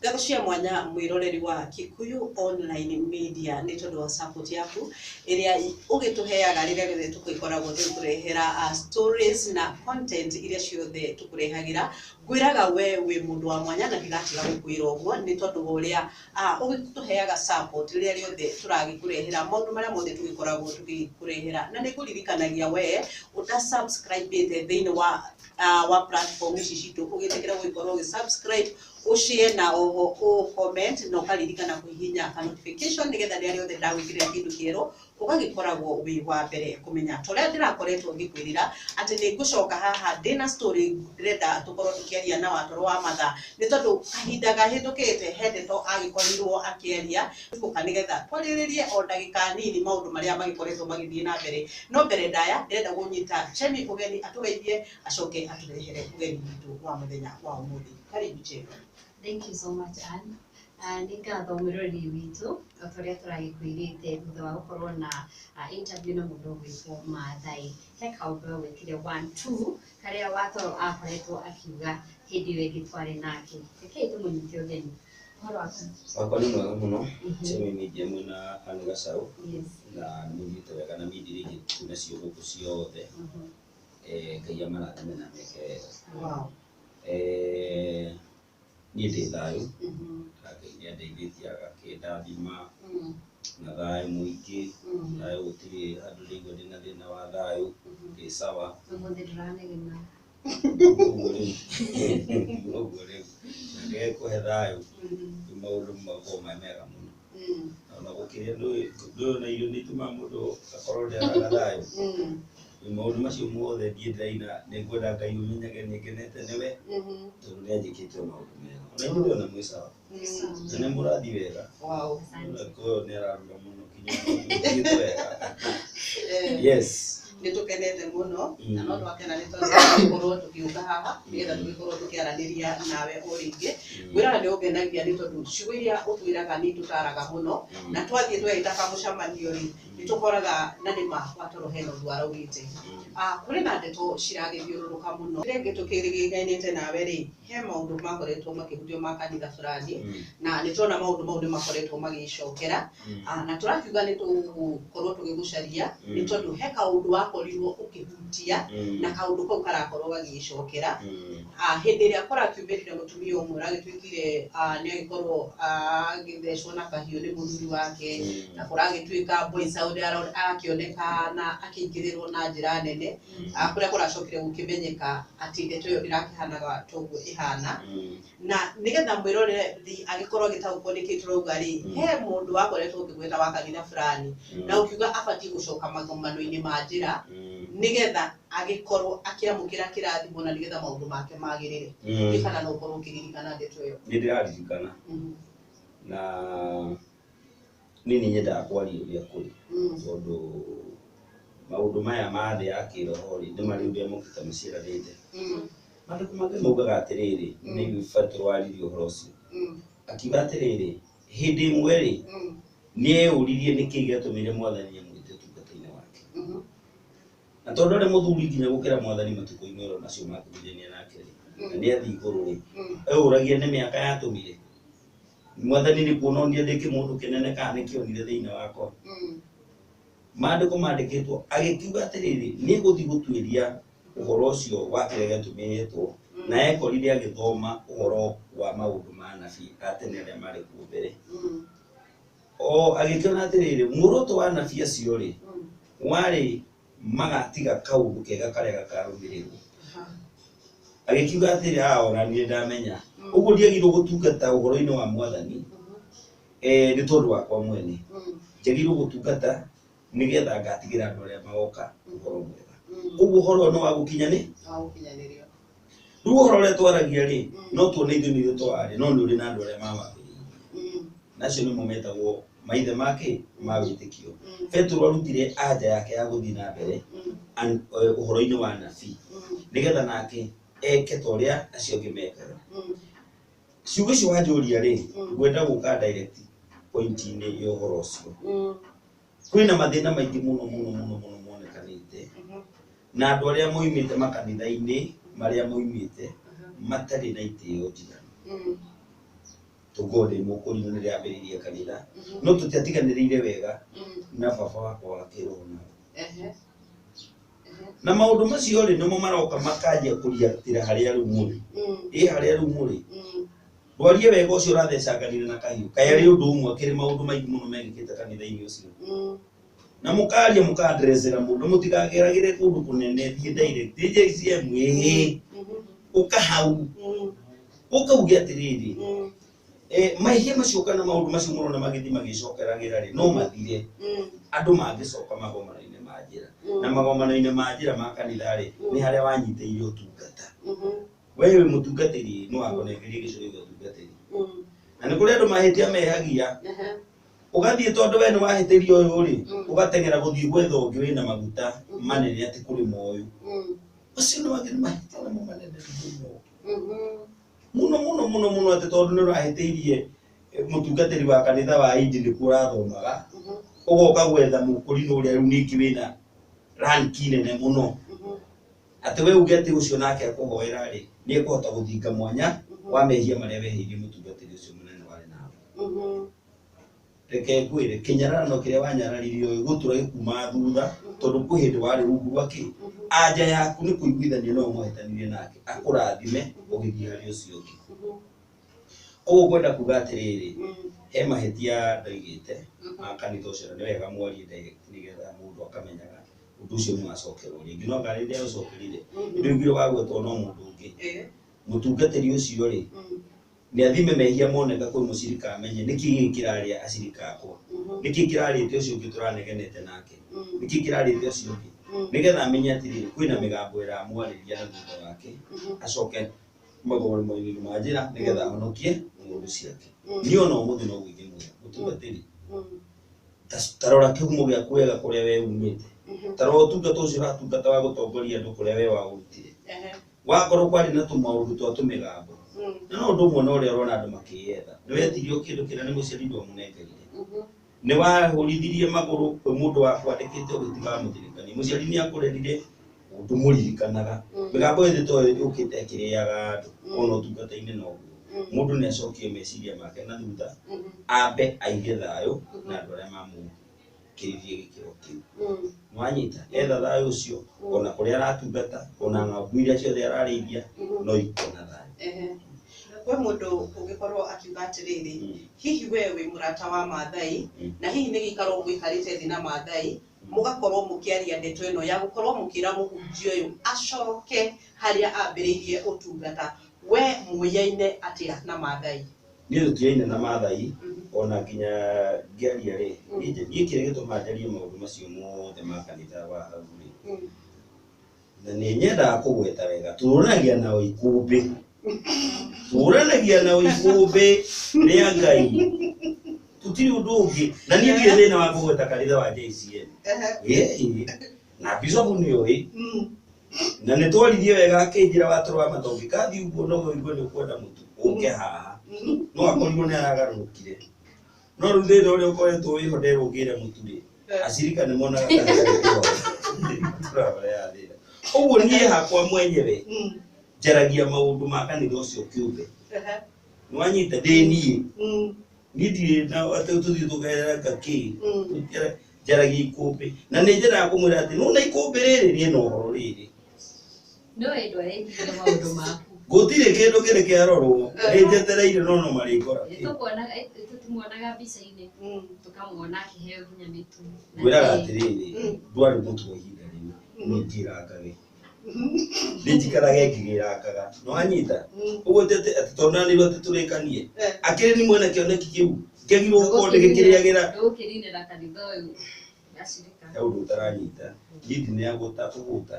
Ngatho cia mwanya mwiroreri wa Kikuyu Online Media nĩ tondũ wa support yaku ĩrĩa ũgĩtũheaga rĩrĩa rĩothe tũgĩkoragwo tũgĩkũrehera stories na content iria ciothe tũkũrehagĩra. Ngwĩraga we wĩ mũndũ wa mwanya na ndigatiga gũkwĩra ũguo nĩ tondũ wa ũrĩa ũgĩtũheaga support rĩrĩa rĩothe tũragĩkũrehera maũndũ marĩa mothe tũgĩkoragwo tũgĩkũrehera. Na nĩ ngũririkanagia we ũta subscribe thĩinĩ wa platform ici citũ, ũgĩtĩkĩra gũgĩkorwo ũgĩ subscribe, ũshare na oho ũ comment, na ũkaririkana kũhihinya ka notification nĩgetha rĩrĩa rĩothe ndagwĩkĩrĩra kĩndũ kĩerũ ũgagĩkoragwo wĩ wa mbere kũmenya. Ta ũrĩa ndĩrakoretwo ngĩkwĩrĩra atĩ nĩ ngũcoka haha ndĩna story ndĩrenda tũkorwo tũkĩaria na Watoro wa Matha, nĩ tondũ kahinda kahĩtũkĩte he ndeto agĩkorirwo akĩaria gũka nĩgetha twarĩrĩrie o ndagĩka nini maũndũ marĩa magĩkoretwo magĩthiĩ na mbere. No mbere ndaya ndĩrenda kũnyita Chemi ũgeni atũgeithie, acoke atũrehere ũgeni witũ wa mũthenya wa ũmũthĩ. Karibu, Chemi. Thank you so much, Ann. Nĩ ngatho mwĩroreri witũ, o ta ũrĩa tũragĩkwĩrĩte thutha wa gũkorwo na interview na mũndũ ũgwĩtwo Maathai, he kaũndũ agwĩtire one two karĩa Watoro akoretwo akiuga hĩndĩ ĩyo ĩngĩ twarĩ nake. Rekei tũmũnyite ũgeni. Ũhoro waku? Wakwa nĩ mwega mũno. Chemi Media mwĩna Ann Gacau. Yes. Na nĩ thiĩte wega na media iria ingĩ twĩ nacio gũkũ ciothe. Ngai amarathime na meke wega. Niĩ ndĩ thayũ. Na Ngai nĩ andeithĩtie agakĩndathima na thayũ mũingĩ. Thayũ gũtirĩ handũ ndĩigua ndĩna thĩna wa thayũ, ndĩ sawa. Ũmũthĩ ndũranegena. Ũguo rĩu, ũguo rĩu na Ngai kũhe thayũ, rĩu maũndũ makoragwo me mega mũno. Ona gũkĩrĩa ndũĩ na irio nĩ itũmaga mũndũ akorwo nĩaraga thayũ. Rĩu maũndũ macio mothe niĩ ndĩraina nĩ ngwenda Ngai ũmenyage nĩ ngenete nĩwe, tondũ nĩ anjĩkĩte maũndũ mega. Ona inyuĩ ndĩrona mwĩ sawa. Na nĩ mũrathiĩ wega. Ũyũ nĩ ararura mũno kinya mũthiĩte wega. Yes. Nĩ tũkenete mũno na no twakena nĩ tondũ wa gũkorwo tũgĩũka haha nĩgetha tũgĩkorwo tũkĩaranĩria nawe o rĩngĩ. Ngwĩraga nĩ ũngenagia nĩ tondũ ciugo iria ũtwĩraga nĩ itũtaraga mũno, na twathiĩ twegĩta kamũcemanio rĩ, nĩ tũkoraga na nĩ ma Watoro hena ũndũ araugĩte. Kũrĩ na ndeto ciragĩthiũrũrũka mũno. Rĩrĩa ĩngĩ tũkĩrĩgĩgainĩte nawe rĩ, he maũndũ makoretwo makĩhutio ma kanitha fulani, na nĩ tuona maũndũ mau nĩ makoretwo magĩcokera. Na tũrakiuga nĩ tũgũkorwo tũgĩgũcaria nĩ tondũ he kaũndũ wakorirwo ũkĩhutia na kaũndũ kau karakorwo gagĩcokera. Hĩndĩ ĩrĩa kũrakiumĩrire mũtumia ũmwe ũragĩtuĩkire nĩ agĩkorwo agĩthecwo na kahiũ nĩ mũthuri wake, na kũragĩtuĩka boy sound arakĩoneka na akĩingĩrĩrwo na njĩra nene, kũrĩa kũracokire gũkĩmenyeka atĩ ndeto ĩyo ndĩrakĩhanaga toguo ĩhana. Na nĩgetha mwĩroreri agĩkorwo agĩtaũkwo nĩkĩ tũrauga rĩ, he mũndũ wakoretwo ũkĩgweta wa kanitha fulani na ũkiuga abatiĩ gũcoka magomano-inĩ ma njĩra nĩgetha agĩkorwo akĩamũkĩra kĩrathimo na nĩgetha maũndũ make magĩrĩre. Nĩ kana no ũkorwo ũkĩririkana ndeto ĩyo? Nĩ ndĩraririkana. Na niĩ nĩ nyendaga kwaria ũrĩa kũrĩ, tondũ maũndũ maya ma thĩ ya kĩroho rĩ, nĩ marĩ ũrĩa mokĩte maciaranĩte. Maandĩko mangĩ maugaga atĩrĩrĩ, nĩ Petero waririe ũhoro ũcio, akiuga atĩrĩrĩ, hĩndĩ ĩmwe rĩ, nĩ eyũririe nĩkĩ gĩatũmire Mwathani amwĩte ũtungata-inĩ wake. Na tondũ arĩ mũthuri nginya gũkĩra Mwathani matukũ-inĩ oro macio makũhunjania nake rĩ, na nĩ athiĩ igũrũ rĩ, eyũragia nĩ mĩaka yatũmire Mwathani nĩ kuona onire ndĩ kĩmũndũ kĩnene kana nĩ kĩonire thĩinĩ wakwa. Maandĩko mandĩkĩtwo agĩkiuga atĩrĩrĩ, nĩ gũthiĩ gũtuĩria ũhoro ũcio wa kĩrĩa gĩatũmĩtwo, na ekorire agĩthoma ũhoro wa maũndũ ma anabii a tene arĩa marĩ kuo mbere. O agĩkĩona atĩrĩrĩ, muoroto wa anabii acio rĩ, warĩ magatiga kaũndũ kega karĩa gakarũmĩrĩrwo. Agĩkiuga atĩrĩ, ona niĩ ndamenya ũguo ndiagĩrĩirwo gũtungata ũhoro-inĩ wa Mwathani nĩ tondũ wakwa mwene, njagĩrĩirwo gũtungata nĩgetha ngatigĩra andũ arĩa magoka ũhoro mwega. Koguo ũhoro ũyũ nĩ wa gũkinyanĩ rĩu ũhoro ũrĩa twaragia rĩ, no tuone ithuĩ nĩ ithuĩ twarĩ, no nĩ ũrĩ na andũ arĩa mawambĩrĩirie, na acio nĩmo metagwo maithe make ma wĩtĩkio. Petero arutire anja yake ya gũthiĩ na mbere ũhoro-inĩ wa nabii nĩgetha nake eke ta ũrĩa acio angĩ mekaga. Ciugo icio wanjũria rĩ, ngwenda gũka direct point-inĩ ya ũhoro ũcio. Kwĩna mathĩna maingĩ mũno mũno mũno mũno monekanĩte na andũ arĩa moimĩte makanitha-inĩ marĩa moimĩte matarĩ na itĩo njiganu. Tũngorwo ndĩ mũkũrinũ nĩ ndĩrambĩrĩirie kanitha no tũtiatiganĩrĩire wega na baba wakwa wa kĩroho nao. Na maũndũ macio rĩ nĩmo maroka makanjia kũriatĩra harĩa rĩu mũrĩ. Ĩ harĩa rĩu mũrĩ. Ndwarie wega ũcio ũrathecanganire na kahiũ. Kaĩ arĩ ũndũ ũmwe akĩrĩ maũndũ maingĩ mũno mekĩkĩte kanitha-inĩ ũcio. Na mũkaria mũkandrecera mũndũ mũtikageragĩre kũndũ kũnene thiĩ direct. Thiĩ JCM ĩĩ. Ũka hau. Ũka uge atĩrĩrĩ. Mahĩtia macio kana maũndũ macio mũrona magĩthiĩ magĩcokeragĩra rĩ no mathire. Andũ mangĩcoka magomano-inĩ ma njĩra. Na magomano-inĩ ma njĩra ma kanitha rĩ nĩ harĩa wanyitĩire ũtungata. We wĩ mũtungatĩri no akũnengerie gĩcũrĩ gĩa ũtungatĩri. Na nĩ kũrĩ andũ mahĩtia mehagia. Ũgathiĩ tondũ we nĩ wahĩtĩrio ũyũ rĩ ũgateng'era gũthiĩ gwetha ũngĩ wĩna maguta manene atĩ kũrĩ moyũ. Ũcio nĩ wangĩ nĩ mahĩtia namo manene mũno. Mũno mũno mũno mũno atĩ tondũ nĩ ũrahĩtĩirie mũtungatĩri wa kanitha wa Indi nĩkuo ũrathomaga. Ũgoka gwetha mũkũrinũ ũrĩa rĩu ningĩ wĩna ranki nene mũno. Atĩ we uge atĩ ũcio nake akũhoera rĩ nĩ ekũhota gũthinga mwanya wa mehia marĩa wehĩirie mũtungatĩri ũcio mũnene warĩ nawe. Reke ngwĩre kĩnyararano kĩrĩa wanyararirie ũyũ gũtũra gĩkumaga thutha tondũ kwĩ hĩndĩ warĩ rungu rwa kĩ anja yaku nĩ kũiguithania no mũhĩtanirie nake akũrathime ũgĩthiĩ harĩ ũcio ũngĩ. Koguo ngwenda kuga atĩrĩrĩ he mahĩtia ndoigĩte ma kanitha ũcio na nĩ wega mwarie direct nĩgetha mũndũ akamenyaga ũndũ ũcio nĩ wacokerwo rĩngĩ no anga rĩrĩa ũcokerire ndũiguire wagwetwo no mũndũ ũngĩ. Mũtungatĩri ũcio rĩ nĩ athime mehia moneka kwĩ mũcirika amenye nĩkĩ gĩkĩ kĩrarĩa acirika akwa nĩkĩ kĩrarĩte ũcio ũngĩ tũranegenete nake nĩkĩ kĩrarĩte ũcio ũngĩ nĩgetha amenye atĩrĩrĩ kwĩna mĩgambo ĩramwarĩria na thutha wake acoke magomano-inĩ ma njĩra nĩgetha ahonokie ng'ondu ciake. Niĩ ona ũmũthĩ no ingĩmwĩra mũtungatĩri ta rora kĩhumo gĩaku wega kũrĩa we umĩte. Ta rora ũtungata ũcio ũratungata wa gũtongoria andũ kũrĩa we waũrutire. Wakorwo kwarĩ na tũmaũndũ twa tũmĩgambo. Na no ũndũ ũmwe na ũrĩa ũrona andũ makĩyetha. Nĩ wetirio kĩndũ kĩrĩa nĩ mũciari ndwamũnengerire. Nĩ wahũrithirie magũrũ kwĩ mũndũ wakwandĩkĩte ũgĩtiga wamũthirĩkania. Mũciari nĩ akũrerire ndũmũririkanaga. Mĩgambo ĩthĩ to yũkĩte ĩkĩrĩaga andũ ona ũtungata-inĩ noguo. Mũndũ nĩ acokie meciria make na thutha ambe aige thayũ na andũ arĩa mamũkĩririe gĩkĩro kĩu. Nwanyita etha thayũ ũcio ona kũrĩa aratungata ona ng'ombe iria ciothe ararĩithia no ikuona thayũ. Kwĩ mũndũ ũngĩkorwo akiuga atĩrĩrĩ hihi we wĩ mũrata wa Maathai na hihi nĩ gĩikaro mũikarĩte thĩ na Maathai mũgakorwo mũkĩaria ndeto ĩno ya gũkorwo mũkĩra mũhunjia ũyũ acoke harĩa ambĩrĩirie ũtungata we mũyaine atĩa na Maathai? Niĩ tũtiaine na Maathai ona nginya ngĩaria rĩ niĩ kĩrĩa gĩtũmaga njarie maũndũ macio mothe ma kanitha wa hau rĩ na nĩ nyendaga kũgweta wega tũranagia nao ikũmbĩ tũranagia nao ikũmbĩ rĩa Ngai tũtirĩ ũndũ ũngĩ na niĩ ndirĩ thĩna wa kũgweta kanitha wa JCM na bishop nĩ oĩ na nĩ twaririe wega akĩnjĩra watũra wa matongi kathiĩ ũguo no ũigue nĩ ũkwenda mũtu ũke haha no akorirwo nĩ aragarũrũkire no rĩu thĩna ũrĩa ũkoretwo wĩho nderũngĩre mũtu rĩ acirika nĩ monaga thĩna ũguo niĩ hakwa mwenyewe njaragia maũndũ ma kanitha ũcio kĩũmbe nĩwanyita ndĩ niĩ niĩ ndirĩ na atĩ tũthiĩ tũgerera kĩ njaragia ikũmbĩ na nĩ nyendaga kũmwĩra atĩ nĩwona ikũmbĩ rĩrĩ rĩna ũhoro rĩrĩ no ndwarĩtie maũndũ maku gũtirĩ kĩndũ kĩrĩ kĩarorwo nĩ njetereire no no marĩngora tũtimuonaga mbica-inĩ tũkamuona akĩheo nginya mĩtu. Ngwĩraga atĩrĩrĩ ndwarĩ mũtu wa ihinda rĩu nĩ ngĩrangage nĩ njikarage ngĩgĩrangaga nĩwanyita ũguo atĩ tondũ nanĩrwo atĩ tũrĩkanie akĩrĩ ni mwena kĩoneki kĩu ngĩagirwo gũkorwo ndĩgĩkĩrĩagĩra ndũgũkĩrinĩra kanitha ũyũ gacirika he ũndũ ũtaranyita niĩ ndineagwo ta kũhũta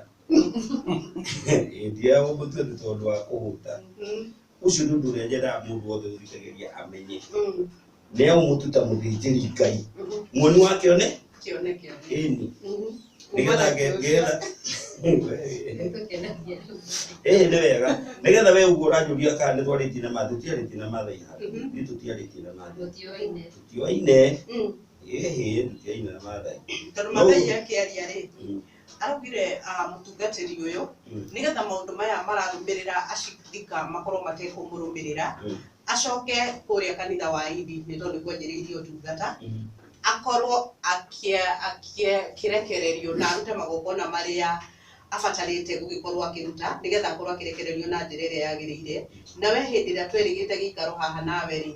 ndineagwo mũtu atĩ tondũ wa kũhũta ũcio nĩ ũndũ ũrĩa nyendaga mũndũ wothe ũthikagĩrĩria amenye neagwo mũtu ta mũthĩnjĩri Ngai muoni wa kĩone ĩni nĩgetha ngetha nĩ wega nĩgetha we ũguo ũranjũria kana nĩ twarĩtie na Maathai tũtiarĩtie na Maathai haha niĩ tũtiarĩtie na Maathai tũtioaine ĩhĩ tũtiaine na Maathai tondũ Maathai akĩaria rĩ araugire mũtungatĩri ũyũ nĩgetha maũndũ maya mararũmĩrĩra acirika makorwo matekũmũrũmĩrĩra Acoke kũrĩa kanitha wa Idi nĩ tondũ nĩkuo anjĩrĩirie ũtungata, akorwo akĩrekererio na arute magongona marĩa abatarĩte gũgĩkorwo akĩruta nĩgetha akorwo akĩrekererio na njĩra ĩrĩa yagĩrĩire. Nawe hĩndĩ ĩrĩa twerĩgĩte gĩikaro haha nawe rĩ,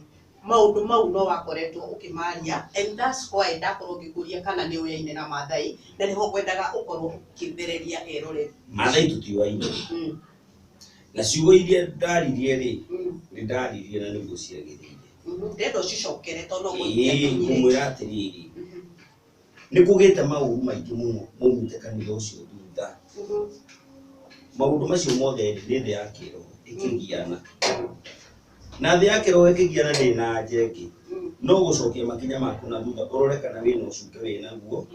maũndũ mau no wakoretwo ũkĩmaria, and that's why ndakorwo ngĩkũria kana nĩ ũyaine na Maathai, na nĩho ngwendaga ũkorwo ũkĩthereria eroreri. Maathai tũtiũaine. Na ciugo iria ndaririe rĩ, nĩ ndaririe na nĩguo ciagĩrĩire. Ndenda ũcicokere tondũ no ngũmwĩra atĩrĩrĩ, nĩ kũgĩte maũru maingĩ mũno maumĩte kanitha ũcio thutha. Maũndũ macio mothe nĩ thĩ ya kĩroho ĩkĩgiana. Na thĩ ya kĩroho ĩkĩgiana ndĩ na anja ĩngĩ. No gũcokia makinya maku na thutha ũrore kana wĩna ũcuke wĩnaguo,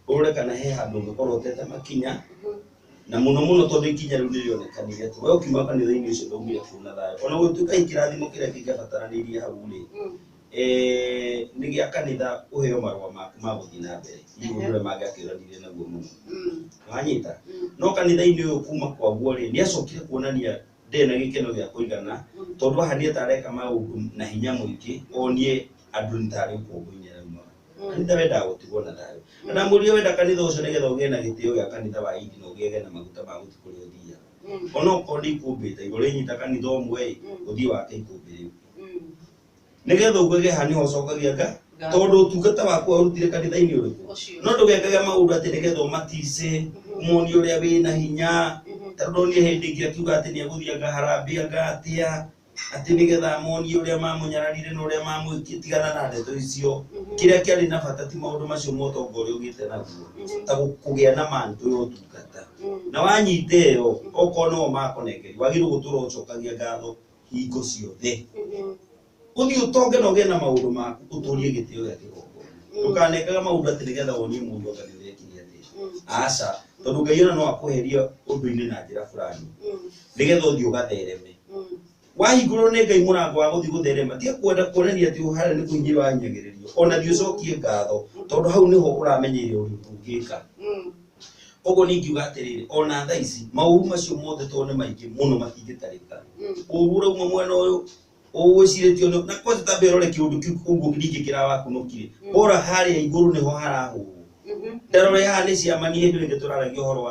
ũrore kana he handũ ũngĩkorwo ũtete makinya, na mũno mũno tondũ ikinya rĩu nĩrĩonekanire atĩ we ũkiuma kanitha-inĩ ũcio ndaumire kũu na thayũ. Ona gũtuĩka kĩrathimo kĩrĩa kĩngĩabataranirie hau rĩ, nĩ gĩa kanitha ũheo marũa maku ma gũthiĩ na mbere. Hihi ũndũ ũrĩa mangĩakĩũranire naguo mũno. Wanyita? No kanitha-inĩ ũyũ kuma kwaguo rĩ, nĩacokire kuonania ndarĩ na gĩkeno gĩa kũigana, tondũ haha nĩ atareka maũndũ na hinya mũingĩ, onie andũ nĩ tarĩ ũkombo-inĩ araumaga. Kanitha wendaga gũtigwo na thayũ. Na ndamũria wenda kanitha ũcio nĩgetha ũgĩe na gĩtĩo gĩa kanitha wa Idi na ũgĩage na maguta ma gũthiĩ kũrĩa ũthiaga. Ona okorwo nĩ ikũmbĩ ta igũrũ rĩnyita kanitha ũmwe ĩ, ũthiĩ wake ikũmbĩ rĩu. Nĩgetha ugage haha nĩho ũcokagia nga, tondũ ũtungata waku warutire kanitha-inĩ ũrĩkũ. No ndũgekage maũndũ atĩ nĩgetha ũmatice, ũmonie ũrĩa wĩna hinya. Tondũ ndonire hĩndĩ ĩngĩ akiuga atĩ nĩegũthiĩ anga harambee anga atĩa, atĩ nĩgetha amonie ũrĩa mamũnyararire na ũrĩa mamwĩkire. Tigana na ndeto icio. Kĩrĩa kĩarĩ na bata ti maũndũ macio ma ũtonga ũrĩa ũgĩte naguo, ta kũgĩa na mantle ya ũtungata. Na wanyita ĩyo, okorwo nĩo makũnengeria, wagĩrĩirwo gũtũra ũcokagia ngatho hingo ciothe. Ũthiĩ ũtonge na ũgĩe na maũndũ maku, ũtũrie gĩtĩo gĩa kĩgongona. Ndũkanekaga maũndũ atĩ nĩgetha wonie mũndũ anga nĩ ũrekire atĩa. Aca, tondũ Ngai ona no akũherie ũndũ-inĩ na njĩra fulani, nĩgetha ũthiĩ ũgathereme. Wahingũrwo nĩ Ngai mũrango wa gũthiĩ gũtherema, tiga kwenda kuonania atĩ harĩa nĩ kũhinyĩrĩrio wahinyagĩrĩrio. Ona thiĩ ũcokie ngatho, tondũ hau nĩho ũramenyeire ũrĩa ũngĩka. Koguo niĩ ingiuga atĩrĩrĩ, ona thaa ici maũru macio mothe tondũ nĩ maingĩ mũno matingĩtarĩka. Ũru ũrauma mwena ũyũ, ũgwĩcirĩtio na kwanza tambe ũrore kĩũndũ kĩu ũguo ningĩ kĩrawakunũkire. Bora harĩa igũrũ nĩho harahũrwo. Ndarore haha nĩ ciama niĩ hĩndĩ ĩrĩa tũraragia ũhoro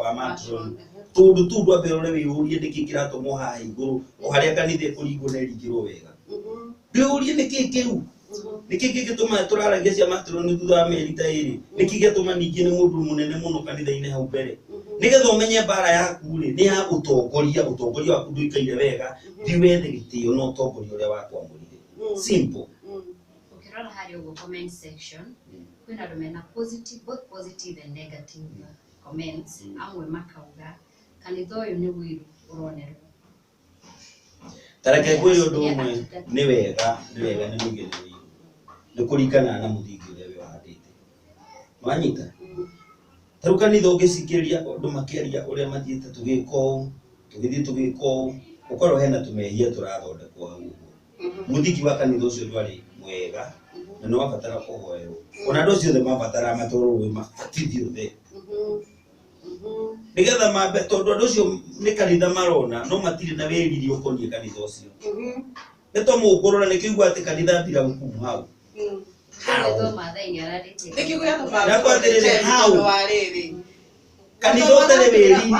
wa matron. Tũndũ tũu ndwambe ũrore wĩyũrie nĩkĩ kĩratũmwo haha igũrũ, o harĩa kanitha ĩkũringwo na ĩringĩrwo wega. Ndwĩyũrie nĩkĩ kĩu? Nĩkĩ kĩngĩtũma tũraragia cia matron thutha wa mĩeri ta ĩrĩ? Nĩkĩ gĩatũma ningĩ nĩ mũndũ mũnene mũno kanitha-inĩ hau mbere? Nĩgetha ũmenye mbara yaku rĩ, nĩ ya ũtongoria, ũtongoria waku ndũikaire wega, thiĩ wethe gĩtĩo na ũtongoria ũrĩa wakwamũrire. Simple. Ũkĩrora harĩa ũguo comment section, kwĩna andũ mena positive, both positive and negative comments. Amwe makauga kanitha ũyũ nĩ ũiru ũronerwo. Tareke ngwĩre ũndũ ũmwe, nĩ wega, nĩ wega nĩ mũige nĩ ũiru. Nĩ kũringana na mũthingi ũrĩa we ũhandĩte. Wanyita? Ta rĩu kanitha ũngĩcikĩrĩria andũ makĩaria ũrĩa mathiĩte tũgĩka ũũ, tũgĩthiĩ tũgĩka ũũ, ũkorwo hena tũmehia tũrathondekwo hau ũguo. Mũthingi wa kanitha ũcio ndwarĩ mwega, na nĩ wabatara kũhoerwo. Ona andũ acio othe mabataraga matwarwo rũĩ mabatithio othe. Nĩgetha mambe, tondũ andũ acio nĩ kanitha marona, no matirĩ na wĩriri ũkoniĩ kanitha ũcio. Nĩ to mũkũrora nĩkĩo igua atĩ kanitha mbira hau. Kanitha ũtarĩ wĩriri.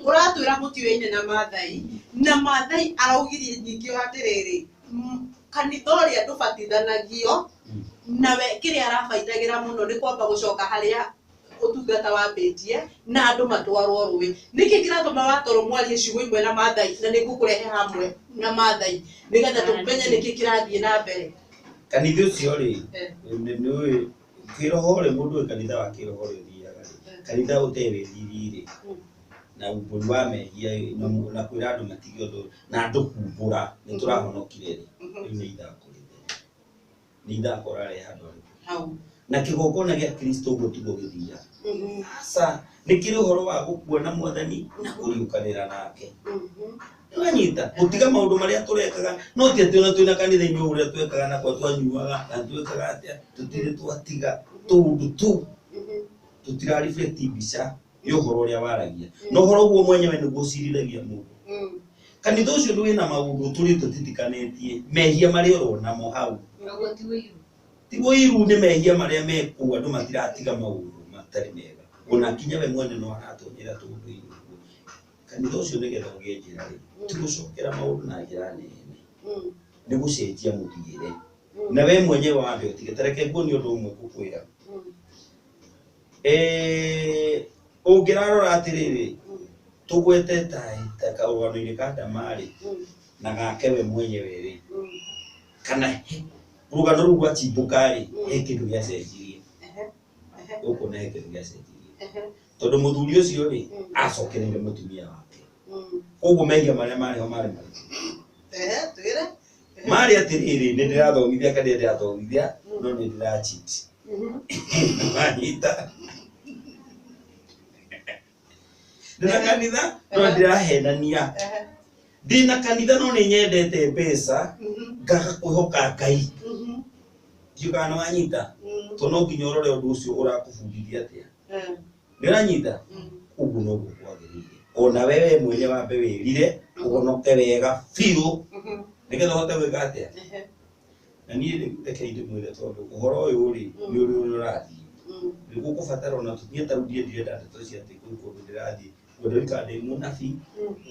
Ũratwĩra mũtiũyaine na Maathai, na Maathai araugirie nyingĩ atĩrĩrĩ, kanitha ũrĩa ndũbatithanagio, nawe kĩrĩa arabaitagĩra mũno nĩ kwamba gũcoka harĩa ũtungata wambĩtie na andũ matwarwo rũĩ. Nĩkĩ kĩratũma watoro mwarie ciugo imwe na Maathai, na nĩngũkũrehe hamwe na Maathai nĩgetha tũmenye nĩkĩ kĩrathiĩ na mbere? Kanitha ũcio rĩ, nĩ kĩroho rĩ, mũndũ wĩ kanitha wa kĩroho rĩ ũthiaga rĩ, kanitha ũtarĩ wĩriri rĩ, na umbũri wa mehia na kwĩra andũ matige ũndũ, na andũ kumbũra nĩ tũrahonokire rĩ, rĩu nĩ ithako rĩtheri. Nĩ ithako ũrarehe handũ harĩkũ? Hau. Na kĩgongona gĩa Kristo ũguo tiguo gĩthiaga. Aca, nĩ kĩrĩ ũhoro wa gũkua na mwathani na kũriũkanĩra nake. Nĩwanyita? Gũtiga maũndũ marĩa tũrekaga, no ti atĩ ona twĩna kanitha-inĩ ũrĩa twekaga na kwa twanyuaga na twekaga atĩa, tũtirĩ twatiga tũũndũ tũu. Tũtira reflect mbica ya ũhoro ũrĩa waragia. Na ũhoro ũguo mwenyewe nĩguo ũcirithagia mũndũ. Kanitha ũcio nĩ wĩna maũndũ tũrĩte tũtitikanĩtie mehia marĩa ũronamo hau. Ũguo ti ũiru. Ti ũiru nĩ mehia marĩa mekuo andũ matiratiga maũndũ matarĩ mega. Ona kinya we mwene no aratonyera tũndũ-inĩ ũguo. Kanitha ũcio nĩgetha ũgĩe njĩra rĩ, ti gũcokera maũndũ na njĩra nene. Nĩ gũcenjia mũthiĩre. Na we mwenyewe wambe ũtige. Ta reke nguonie ũndũ ũmwe ngũkwĩra. Ũngĩrarora atĩrĩrĩ, tũgwete ta karũgano-inĩ ka Ndama rĩ, na gake we mwenyewe rĩ, kana rũgano rũu rwacimbũka rĩ, he kĩndũ gĩacenjirie. Ũkuona he kĩndũ gĩacenjirie. Tondũ mũthuri ũcio rĩ, acokereire mũtumia wake. Koguo mehia marĩa marĩ ho marĩ marĩkũ? Twĩre. Marĩ atĩrĩrĩ, nĩ ndĩrathomithia kana ndĩrathomithia, no nĩ ndĩra cheat. Wanyita. Ndĩna kanitha, no ndĩrahenania. Ndĩna kanitha no nĩ nyendete mbeca, ngaga kwĩhoka Ngai. Ndiũĩ kana nĩ wanyita. Tondũ no nginya ũrore ũndũ ũcio ũrakũbundithia atĩa. Nĩ ũranyita? Ũguo noguo kwagĩrĩire. Ona wewe mwene wambe wĩrire, ũhonoke wega biũ, nĩgetha ũhote gwĩka atĩa. Na niĩ rĩu reke ndĩmwĩre tondũ ũhoro ũyũ rĩ, nĩ ũrĩ ũrĩa ũrathiĩ. Nĩ gũkũbatara ona tũthiĩ ta rĩu niĩ ndirenda ndeto cia atĩ kwĩ kũndũ ndĩrathiĩ. Ngwenda gũikara ndĩ mũnabii,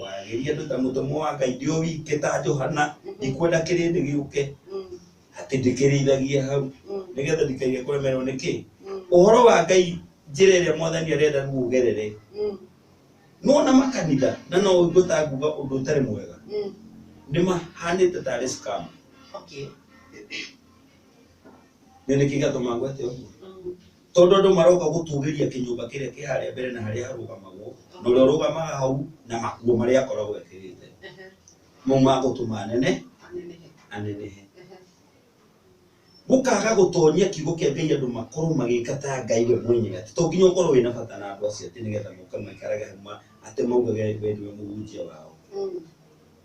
waragĩria andũ ta mũtũmwo wa Ngai ndĩ o wike ta Johana, ndikwenda kĩrĩndĩ gĩũke, atĩ ndĩkĩrĩithagie hau, nĩgetha ndikaige kũremererwo nĩ kĩ. Ũhoro wa Ngai njĩra ĩrĩa mwathani arenda rĩu ũgerere. Nĩwona makanitha, na no ũigue ta nguga ũndũ ũtarĩ mwega. Nĩ mahanĩte tarĩ scam. Nĩ nĩkĩ gĩatũma ngwete ũguo? Tondũ andũ maroka gũtũgĩria kĩnyũmba kĩrĩa kĩ harĩa mbere na harĩa harũgamagwo, na ũrĩa ũrũgamaga hau na makuo marĩa akoragwo ekĩrĩte. Mau magũtũma anene, anenehe. Gũkaga gũtonyia kiugo kĩa Ngai andũ makorwo magĩka ta Ngai we mwenyewe. Atĩ to nginya ũkorwo wĩna bata na andũ acio atĩ nĩgetha moke maikarage hau atĩ maugage we nĩwe mũhunjia wao.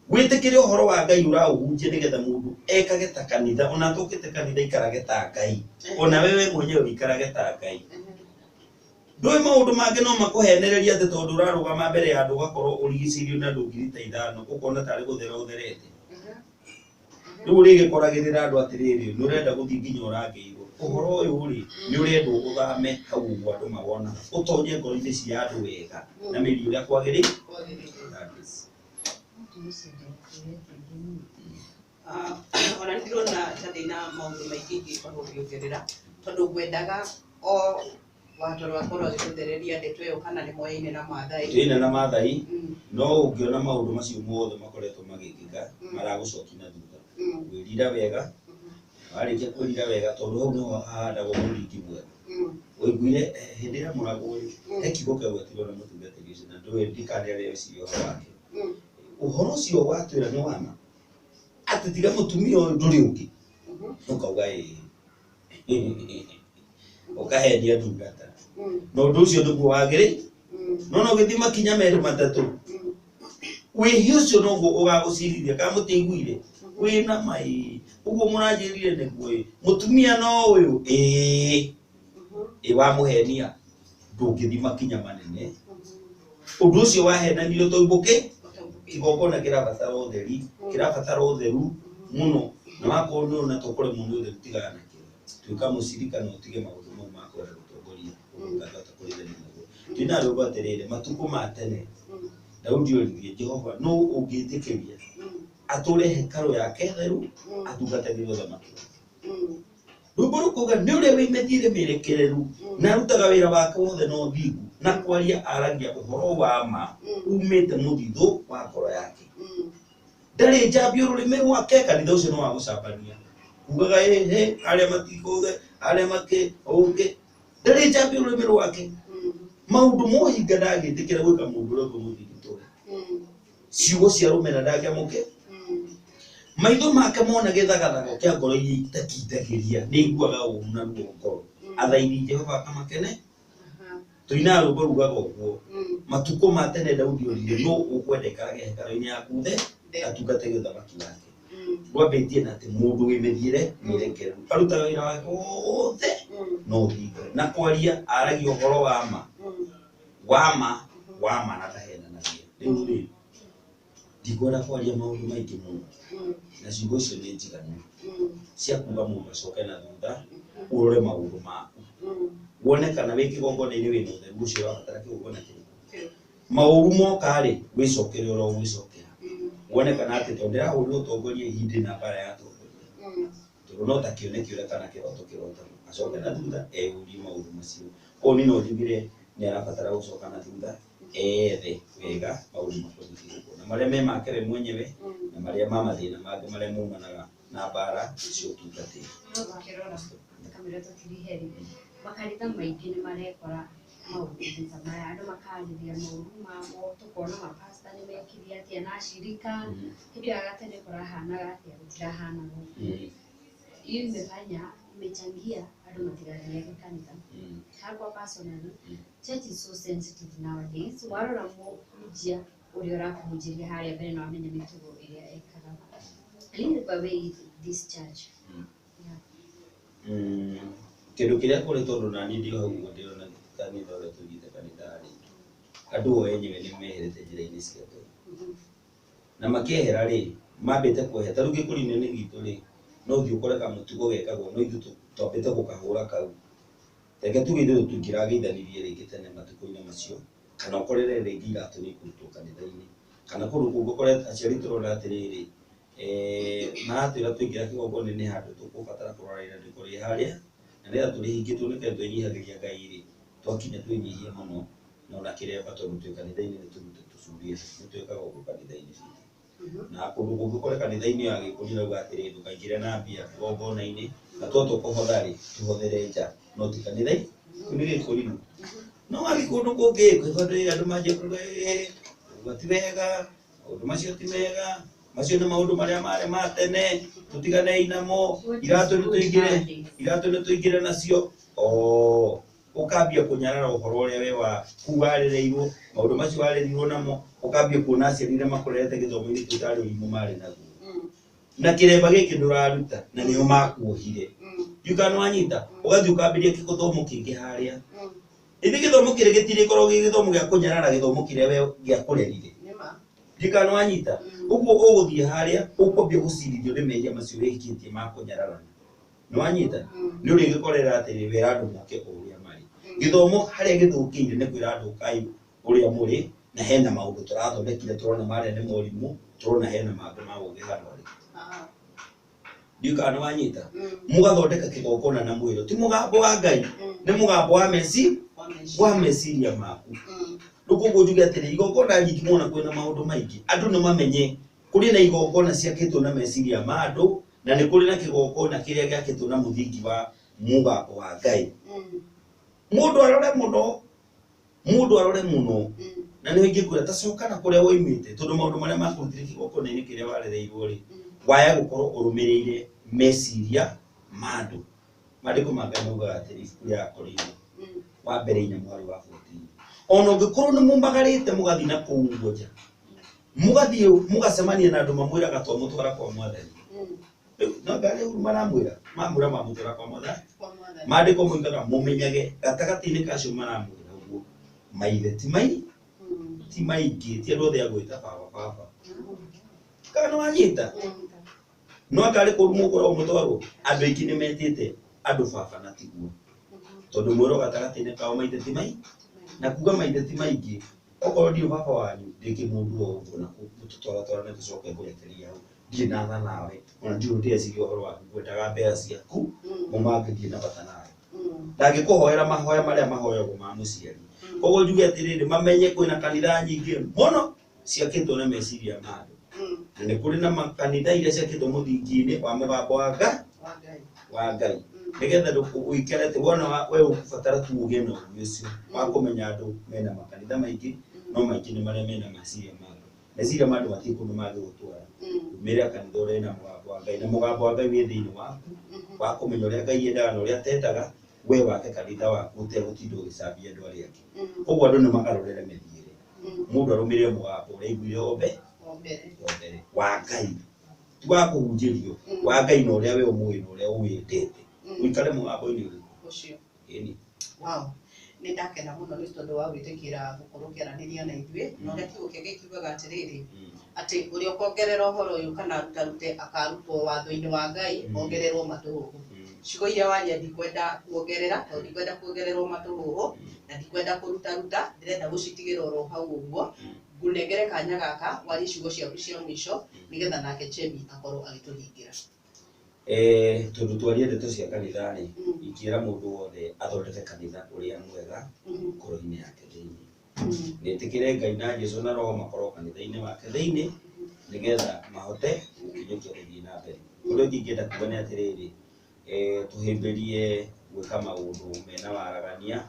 Wĩtĩkĩre ũhoro wa Ngai ũraũhunjia nĩgetha mũndũ ekage ta kanitha, ona atũkĩte kanitha ikarage ta Ngai. Ona wewe mwenyewe ũikarage ta Ngai. Ndũĩ maũndũ mangĩ no makũhenererie atĩ tondũ ũrarũgama mbere ya andũ ũgakorwo ũrigicĩirio na andũ ngiri ta ithano, ũkona tarĩ gũthera ũtherete. Rĩu ũrĩgĩkoragĩrĩra andũ atĩrĩrĩ, nĩ ũrenda gũthiĩ nginya ũrangĩirwo. Ũhoro ũyũ rĩ, nĩ ũrendwo ũthame hau ũguo andũ mawona, ũtonye ngoro-inĩ cia andũ wega, na mĩri ũrĩa kwagĩrĩire. Ona nĩ ndĩrona ta ndĩna maũndũ maingĩ ingĩkorwo ngĩongerera, tondũ ngwendaga o watoro akorwo agĩtũthereria ndeto ĩyo kana nĩ moyaine na Maathai. Tũyaine na Maathai, no ũngĩona maũndũ macio mothe makoretwo magĩkĩka, maragũcokia na thutha. Wĩrira wega, warĩkia kwĩrira wega, tondũ hau nĩho hahandagwo mũthingi mwega. Ũiguire hĩndĩ ĩrĩa mũragwo rĩ, he kiugo kĩagwetirwo nĩ mũtungatĩri ũcio, na ndũĩ ndikanarĩa weciria ũhoro wake. Ũhoro ũcio watwĩra nĩ wa ma, atĩ tiga mũtumia ũyũ ndũrĩ ũngĩ. Ũkauga ĩĩ. Ũkahenia ndungata. Na ũndũ ũcio nĩguo wagĩrĩire. No no ũgĩthiĩ makinya merĩ matatũ, wĩhia ũcio noguo ũgagũcirithia, kana mũtiaiguire? Wĩna ma ĩĩ. Ũguo mũranjĩrire nĩguo ĩĩ. Mũtumia no ũyũ ĩĩ. Ĩ wamũhenia, ndũngĩthiĩ makinya manene. Ũndũ ũcio wahenanirio ũtaumbũke, kĩgongona kĩrabatara ũtheri, kĩrabatara ũtheru mũno. Na wakorwo nĩ ũrona ta ũkũremwo nĩ ũtheru, tigana nakĩo. Tuĩka mũcirika na ũtige maũndũ mau ma kwenda gũtongoria ũndũ ũtangĩhota kũrĩithania naguo. Twĩna rwĩmbo atĩrĩrĩ, matukũ ma tene, Daudi oririe Jehova, nũ ũngĩtĩkĩria atũre hekarũ yake theru, atungatagĩre ũthamaki wake. Rwĩmbo rũkauga nĩ ũrĩa wĩ mĩthiĩre mĩrekereru, na arutaga wĩra wake wothe na ũthingu, na kwaria aragia ũhoro wa ma umĩte mũthithũ wa ngoro yake. Ndarĩ njambio rũrĩmĩ rwake, kanitha ũcio nĩ wa gũcambania. Ugaga ĩhĩ, arĩa matikũthe, arĩa makĩ, ũngĩ. Ndarĩ njambio rũrĩmĩ rwake. Maũndũ mohinga ndangĩtĩkĩra gwĩka mũndũ ũrĩa ũngĩ mũthithitũre. Ciugo cia rũmena ndangĩamũkĩra. Maitho make mona gĩthagathago kĩa ngoro iria itakindagĩria, nĩ aiguaga ũũru na ruo ngoro. Athaithi Jehova akamakene. Tũinaga rwĩmbo rugaga ũguo. Matukũ ma tene Daudi oririe, nũ ũkwenda aikarage hekarũ-inĩ yaku the, atungatage ũthamaki wake. Rwambĩtie na atĩ mũndũ wĩ mĩthiĩre mĩrekereru, arutaga wĩra wake wothe na ũthingu, na kwaria aragia ũhoro wa ma, wa ma, wa ma na ndahenanagia. Rĩu rĩ, Ndikwenda kwaria maũndũ maingĩ mũno na ciugo icio nĩ njiganu cia kuga mũndũ acoke na thutha ũrore maũndũ maku wone kana wĩ kĩgongona-inĩ wĩna ũtheru ũcio ũrabatara kĩgongona kĩrĩkũ. Maũru moka rĩ wĩcokere ũrĩa ũgwĩcokera wone kana atĩ tondũ ndĩrahũrire ũtongoria ihinda na mbara ya atongoria tondũ no ta kĩoneki ũrĩa kana kĩroto kĩrotagwo acoke na thutha eyũrie maũndũ macio. Koguo niĩ no njugire nĩ arabatara gũcoka na thutha ethe wega maũndũ makoniĩ kĩgongona marĩa me make we mwenyewe na marĩa ma mathĩna mangĩ marĩa maumanaga na mbara cia ũtungatĩri. No tũkĩrora tũkamĩra tũtiriheri makanitha maingĩ nĩ marekora maũndũ ta maya andũ makarĩria maũru mamo tũkona mapasta nĩ mekire atĩa na ashirika hĩndĩ ya gatene kũrahanaga atĩa gũtirahanaga ũguo. Hiyo imefanya imechangia andũ matigathiage kanitha. Hakwa personally, church is so sensitive nowadays. Warora mũhunjia ũrĩa ũrakũhunjĩria harĩa mbere na wamenya mĩtugo ĩrĩa ekaga. Lead by way this church. Yeah. Kĩndũ kĩrĩa kũrĩ tondũ naniĩ ndĩ hau ũguo ndĩrona kanitha ũrĩa tũthiĩte kanitha rĩ andũ o enyewe nĩ meherete njĩra-inĩ cia Ngai na makĩehera rĩ mambĩte kwehera ta rĩu gĩkũrinĩ gitũ rĩ no ũthiĩ ũkore kamũtugo gekagwo no ithuĩ twambĩte gũkahũra kau reke tuge ithuĩ tũtingĩrageithanirie rĩngĩ tene matukũ-inĩ macio kana ũkorere rĩngĩ iratũ nĩ ikũrutwo kanitha-inĩ kana kũndũ kũngĩ ũkore aciari tũrona atĩrĩrĩ maratwĩra tũingĩra kĩgongona nĩ handũ tũkũbatara kũrora rĩandĩko rĩ harĩa na nĩgetha tũrĩhingie tuoneke twĩnyihagĩria Ngai rĩ twakinya twĩnyihie mũno na ona kĩremba tondũ twĩ kanitha-inĩ nĩ tũrute tũcurie nĩ twĩkaga ũguo kanitha-inĩ citũ na kũndũ kũngĩ ũkore kanitha-inĩ ya Gĩkũyũ rauga atĩrĩ ndũkaingĩre na mbia kĩgongona-inĩ na twa tũkũhotha rĩ tũhothere nja no ti kanitha-inĩ kĩu nĩ Gĩkũyũ no wathiĩ kũndũ kũngĩ kwĩ andũ manjia kuga ũguo ti wega maũndũ macio ti mega macio nĩ maũndũ marĩa marĩ ma tene tũtiganei namo iratũ nĩ tũingĩre nacio o ũkambia kũnyarara ũhoro ũrĩa we wa kuu warereirwo maũndũ macio warerirwo namo ũkambia kuona aciari arĩa makũrerete gĩthomo-inĩ kĩu tarĩ ũrimũ marĩ naguo na kĩremba gĩkĩ ndũraruta na nĩo makuohire ndiũĩ kana nĩwanyita ũgathiĩ ũkambĩrĩria gĩthomo kĩngĩ harĩa ithuĩ gĩthomo kĩrĩa gĩtirĩkoragwo gĩ gĩthomo gĩa kũnyarara gĩthomo kĩrĩa we gĩakũrerire ndiũĩ kana nĩwanyita ũguo ũgũthiĩ harĩa ũkwambia gũcirithio nĩ mehia macio wĩkĩtie ma kũnyararana nĩwanyita nĩ ũrĩgĩkorera atĩrĩ wĩra andũ moke o ũrĩa marĩ gĩthomo harĩa gĩthũkĩire nĩ kwĩra andũ ũkai ũrĩa mũrĩ na hena maũndũ tũrathondekire tũrona marĩa nĩ morimũ tũrona hena mangĩ ma ũgĩ handũ harĩ ndiũĩ kana nĩwanyita mũgathondeka kĩgongona na mwĩrĩ ti mũgambo wa Ngai nĩ mũgambo wa meciria maku rĩu koguo njuge atĩrĩ igongona nyingĩ muona kwĩna maũndũ maingĩ andũ nĩ mamenye kũrĩ na igongona ciakĩtwo na meciria ma andũ na nĩ kũrĩ na kĩgongona kĩrĩa gĩakĩtwo na mũthingi wa mũgambo wa Ngai mũndũ arore mũno na nĩ ingĩkwĩra ta coka na kũrĩa woimĩte tondũ maũndũ marĩa makũrutire kĩgongona-inĩ kĩrĩa warereirwo rĩ waya gũkorwo ũrũmĩrĩire meciria ma andũ maandĩko ma Ngai maugaga atĩrĩ ibuku rĩa Akorintho wa mbere inya mũhari wa 14 ona ũngĩkorwo nĩ mumagarĩte mũgathiĩ na kũu ũguo nja mũgathiĩ mũgacemania na andũ mamwĩraga twamũtwara kwa mwathani no ngarĩ ũru maramwĩra mamwĩra mamũtwara kwa mwathani maandĩko moigaga mũmenyage gatagatĩ-inĩ kacio maramwĩra ũguo maithe ti maingĩ ti andũ othe a gwĩta baba baba kana nĩwanyita no ngarĩ kũru mũkoragwo mũtwarwo andũ aingĩ nĩ metĩte andũ baba na tiguo tondũ mwĩrwo gatagatĩ-inĩ kao maithe ti maingĩ na kuga maithe ti maingĩ okorwo ndirĩ baba wanyu ndĩ kĩmũndũ o ũguo na tũtwaratwarane tũcoke ngũrekeria hau ndirĩ na tha nawe ona ndirĩ ndĩreciria ũhoro waku ngwendaga mbeca ciaku mo mangĩ ndirĩ na bata nawe ndangĩkũhoera mahoya marĩa mahoyagwo ma mũciari koguo njuge atĩrĩrĩ mamenye kwĩna kanitha nyingĩ mũno ciakĩtwo na meciria ma andũ na nĩ kũrĩ na makanitha iria ciakĩtwo mũthingi-inĩ wa mũgambo wa Ngai nĩgetha ũikare atĩ wona we ũkũbatara tu ũgĩe na ũgĩ ũcio wa kũmenya andũ mena makanitha maingĩ no maingĩ nĩ marĩa mena meciria ma andũ meciria ma andũ matirĩ kũndũ mangĩgũtwara umĩre kanitha ũrĩa wĩna mũgambo wa Ngai na mũgambo wa Ngai wĩ thĩinĩ waku wa kũmenya ũrĩa Ngai endaga na ũrĩa atendaga we wake kanitha waku ũtegũtinda ũgĩcambia andũ arĩa angĩ koguo andũ nĩ magarũrĩre mĩthiĩre mũndũ arũmĩrĩre mũgambo ũrĩa aiguire o mbere wa Ngai ti wa kũhunjĩrio wa Ngai na ũrĩa we ũmũĩ na ũrĩa ũwendete ũikare mũgambo-inĩ ũrĩkũ ũcio ĩni wow. Nĩ ndakena mũno nĩ tondũ wa gwĩtĩkĩra gũkorwo ũkĩaranĩria na ithuĩ. Na ũrĩa kiugo kĩa Ngai kiugaga atĩrĩrĩ, atĩ ũrĩa ũkongerera ũhoro ũyũ kana arutarute akarutwo watho-inĩ wa Ngai, ongererwo matũhũhũ. Ciugo iria waria ndikwenda kuongerera, tondũ ndikwenda kuongererwo matũhũhũ na ndikwenda kũrutaruta, ndĩrenda gũcitigĩra oro hau ũguo. Ngũnengere kanya gaka warie ciugo ciaku cia mũico nĩgetha nake Chemi akorwo agĩtũhingĩra. Tondũ twarie ndeto cia kanitha rĩ, ingĩra mũndũ wothe athondeke kanitha ũrĩa mwega ngoro-inĩ yake thĩinĩ. Nĩtĩkĩre Ngai na Jesũ na Roho makorwo kanitha-inĩ wake thĩinĩ nĩgetha mahote gũkinyũkia gũthiĩ na mbere. Ũndũ ũngĩ ingĩenda kuga nĩ atĩrĩrĩ, tũhĩmbĩrie gwĩka maũndũ mena waragania,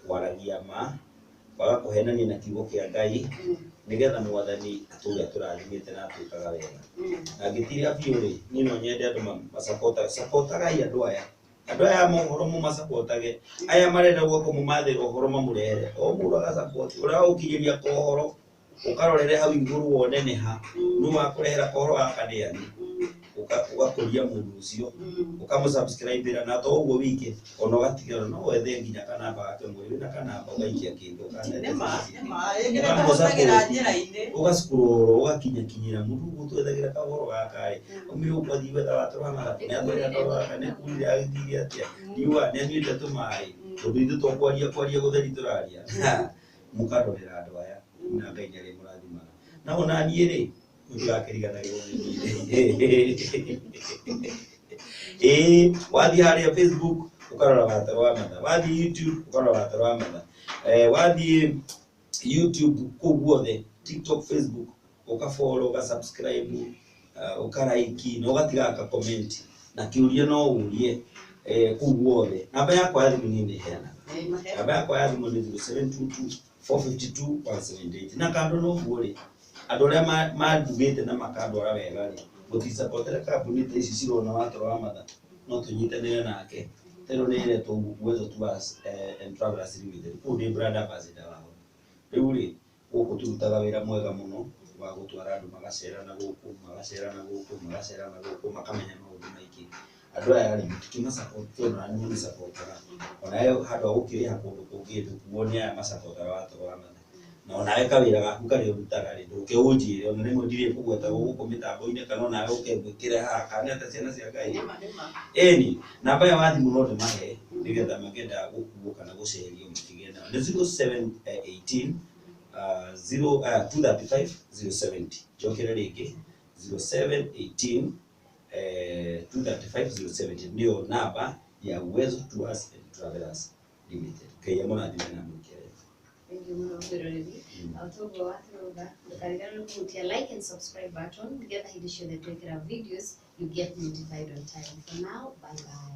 kwaragia ma, kwaga kũhenania na kiugo kĩa Ngai, nĩgetha mwathani atũre atũrathimĩte na atwĩkaga wega. Na ngĩtira biũ rĩ, niĩ no nyende andũ masapotagai andũ aya. Andũ aya mohoro mũmasapotage, aya marenda gwaka mũmathĩre ũhoro mamũrehere, o mũndũ agasapoti, ũrĩa wagũkinyĩria kohoro ũkarorere hau igũrũ wone nĩ ha, nũ wakũrehera kohoro gaka nĩ ani, ũgakũria mũndũ ũcio, ũkamũsubscribe-ĩra, na to ũguo wike, ona ũgatigĩrĩra no wethe nginya kanamba gake mwĩrĩ, wĩna kanamba ũgaikia kĩndũ, ũgacukũrwo ũgakinyakinyĩra mũndũ ũguo twethagĩra kahoro gaka rĩ, ũmire ũguo athiĩ gwetha watũra mathabu, nĩ atwarĩra kahoro gaka, nĩ kurire agĩthire atĩa, riũa nĩ anyuĩte tũmaĩ, tondũ ithuĩ to kwaria kwaria gũtheri tũraria, mũkarorera andũ aya, na Ngai nĩ arĩmũrathimaga. Na ona niĩ rĩ, mũtigakĩriganagĩrwo nĩ niĩ. Ĩĩ, wathiĩ harĩa Facebook ũkarora Watoro wa Matha, wathiĩ YouTube ũkarora Watoro wa Matha, wathiĩ YouTube kũu guothe, TikTok, Facebook, ũkafollow, ũgasubscribe, ũkaraiki na ũgatiga ka comment, na kĩũria no ũrie kũu guothe. Namba yakwa ya thimũ niĩ nĩ heanaga. Namba yakwa ya thimũ nĩ 0722 452 178. Na kando na ũguo rĩ, andũ arĩa mandugĩte na makandwara wega rĩ, mũtisapotere kambuni ta ici cirona Watoro wa Matha, no tũnyitanĩre nake. Teno nĩ ĩretwo Uwezo Tours and Travelers Limited, kũu ndĩ brand ambassador wao. Rĩu rĩ, gũkũ tũrutaga wĩra mwega mũno wa gũtwara andũ magacera na gũkũ, magacera na gũkũ, magacera na gũkũ, makamenya maũndũ maingĩ. Andũ aya rĩ, mũtikĩmasupport tondũ na nĩ mũnĩsapotaga. Onawe handũ ha gũkĩrĩha kũndũ kũngĩ ndũkuo nĩ aya masapotaga Watoro wa Matha. Na onawe kawĩra gaku karĩa ũrutaga rĩ, ndũke ũnjĩre, ona rĩmwe ndirĩ kũgweta gũkũ mĩtambo-inĩ, kana onawe ũke ngwĩkĩre haha, kana nĩ atĩa ciana cia Ngai. Ĩni, namba ĩyo ya thimũ no ndĩmahe nĩgetha mangĩenda gũkuo kana gũcerio makĩgĩe nayo. Nĩ 0718 235 070. Njokere rĩngĩ 0718 235 070 nĩyo namba ya Uwezo Tours and Travelers Limited. Ngai amũrathime na amwĩkĩre. Thank you mũno mwĩroreri. O toguo watũrũga, ndũkariganĩrwo kũhutia like and subscribe button nĩgetha hĩndĩ ciothe twekĩra videos you get notified on time. For now, bye bye.